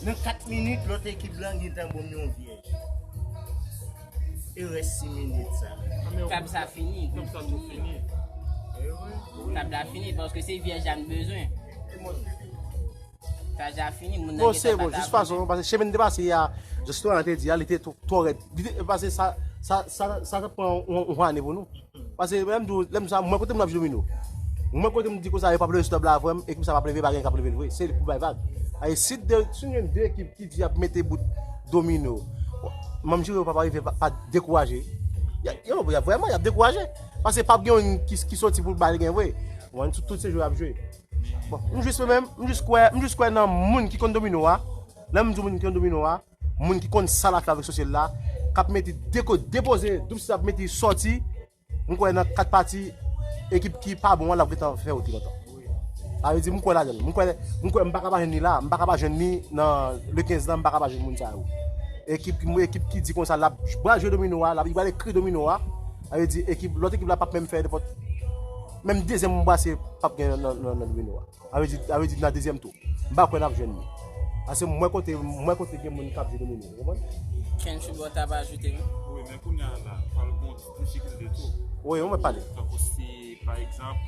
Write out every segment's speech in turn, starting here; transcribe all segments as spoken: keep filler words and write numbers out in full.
Nan kat minit, lòt ekip la gentan ban m yon vyèj. E rès sis minit sa. Tab sa fini. Kòm sa tou fini. Tab la fini paske se vyèj la n bezwen. Tab la fini, moun nan Bon, se bon, jis fason, paske chemen te pase a, Justin te di a, li te twò rèd. Li te pase sa, sa, sa, sa te pran yon ane pou nou. Paske lè m di w, lè m sa, mwen kote m ap jwe domino. Mwen kote m di konsa, yo p ap leve sou tab la avè m, ekip sa p ap leve, pa gen k ap leve l vre. Se li pou bay vag. Aye, si de, si gen de ekip ki di y ap mete bout domino, manm jiri yo p ap rive pa, pa dekouraje. Y a, yo, y a vrèman, y ap dekouraje. Paske p ap gen youn ki, ki soti pou l bay l gen vre. Bon, tout, tout se jwe y ap jwe. Bon, m jis mwen menm, m jis kwè, m jis kwè nan moun ki konn domino a. Lè m di moun ki konn domino a, moun ki konn sa l ap fè avèk sòsyè l la, k ap mete deko, depoze, doub si l ap mete sòti, m kwè nan kat pati, ekip ki pa bon an, l ap gentan fè oti lontan. Sa vle di, m kwè ladan l. M kwè, m kwè m pa ka pa jwenn li la, m pa ka pa jwenn li nan le kenz lan, m pa ka pa jwenn moun sa yo. Ekip, ekip ki di konsa, l ap pral jwe domino a, l ap, li pral ekri domino a, sa vle di, ekip, lòt ekip la p ap menm fè nenpòt, menm dezyèm brase p ap gen nan, nan, nan domino a. Sa vle di, sa vle di nan dezyèm tou. M pa kwè n ap jwenn li. Paske m wè kote, m wè kote gen moun k ap jwe domino, ou konprann? Kenchou bò ta pa ajoute wi. Wi, men kounye a la, pral gon ti difikilte tou. Wi, ou mwen pale. Tankou si, pa egzanp,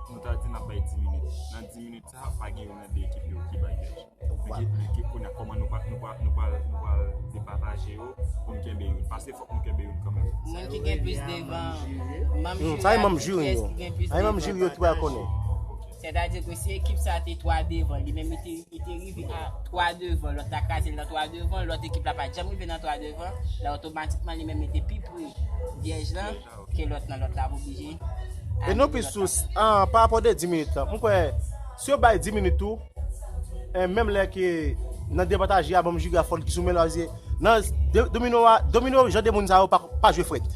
nou ta di n ap bay dis minit. Nan dis minit sa, pa gen youn nan de ekip yo ki bay vyèj. Men ki, men ki kounye a, kòman nou pral, nou pral, nou pral, nou pral depataje yo pou n kenbe youn? Paske fòk nou kenbe youn kanmenm. Moun ki gen plis devan, manm Hmm, jiri sa e a manm di jiri kiyès yo. ki gen plis Sa e manm devan. Jiri yo ki pral konnen. Sètadi ke si ekip sa te twa devan, li menm li te, li te rive a twa devan, lòt la kraze l nan twa devan, lòt ekip la pa janm rive nan twa devan, la otomatikman li menm li te pi pre vyèj lan ke lòt lan, lòt la ap oblije. E non plis tou, ah, pa rapò de dis minit lan, m kwè, si yo bay dis minit tou, e menm lè ke nan depataje a, manm jiri a fò l ki sou men l, nan de- domino a, domino, jan de moun sa yo pa, pa jwe frèt.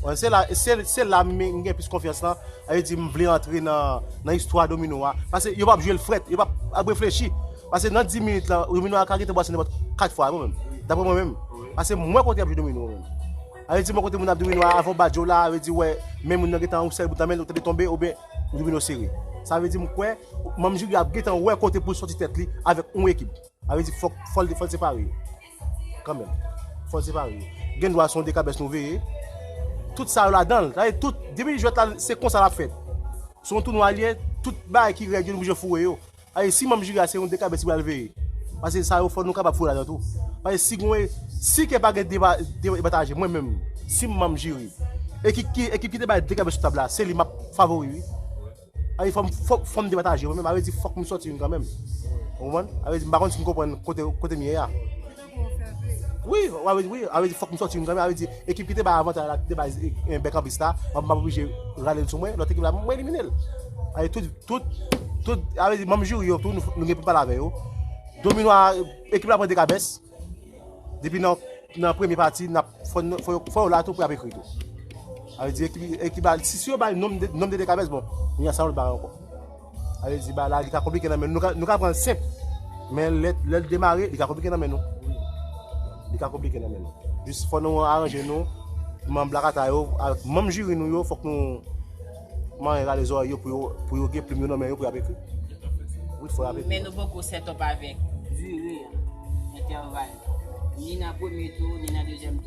Bon, se la, se, se la m m gen plis konfyans lan. Sa vle di m vle antre nan, nan istwa domino a. Paske yo p ap jwe l frèt, yo p ap, ap reflechi. Paske nan dis minit lan, domino a ka gentan brase nenpòt kat fwa, mwen menm. Daprè mwen menm. Paske m wè kote y ap jwe domino, mwen menm. Sa vle di, mwen kote moun ap domino a, avan w bat je w la, sa vle di, wè, men moun nan gentan yon sèl bout nan men l, ou tande tonbe, oubyen domino sere. Sa vle di, m kwè, manm jiri ap gentan wè kote pou l sòti tèt li avèk yon ekip. Sa vle di fòk, fò l, fò l separe yo. Kanmenm. Fò l separe yo. Gen dwa se yon dekabès nou veye. Tout sa yo ladan l. Sa vle di tout, depi jwèt la, se konsa l ap fèt. Se yon tounwa l ye, tout bagay ki règ yo, nou oblije foure yo. Sa vle di si manm jiri a se yon dekabès ki pral veye. Paske sa yo fò nou kapab foure ladan tou. Paske si gen, si ke pa gen deba, deba, depataje, mwen menm, si m manm jiri, ekip ki, ekip ki te bay dekabès sou tab la, se li m ap favori, wi. Sa vle di fò m, fò, fò m depataje mwen menm, sa vle di fòk m sòti youn kanmenm. Ou konprann? Sa vle di m pa konn si n konprann kote, kote m ye a. Wi, sa vle di, wi, sa vle di fòk m sòti youn kanmenm, sa vle di ekip ki te bay avantaj la, ki te bay, eh, bèk an plis la, m ap, m ap oblije rale l sou mwen, lòt ekip la, mwen elimine l. Sa vle di tout, tout, tout, sa vle di manm jiri yo tou, nou, nou gen pou n pale avè yo. Domino a, ekip la pran dekabès. Depi nan, nan premye pati, n ap, fò, fò, fò yo la tou pou y ap ekri tou. Sa vle di ekip, ekip la, si, si yo bay nonm de, nonm de dekabès, bon, kounye a sa yo bay ankò. Sa vle di bagay la, li ka konplike nan men nou. Nou ka, nou ka pran l senp, men lè, lè l demare, li ka konplike nan men nou. Li ka konplike nan men nou. Jis fò nou aranje nou, manm Black Ata yo, avèk manm jiri nou yo, fòk nou manyen rale zòrèy yo pou yo, pou yo gen plim yo nan men yo pou y ap ekri. Wi, fò y ap ekri. Men nou poko set up avèk dire entèval. Ni nan premye tou, ni nan dezyèm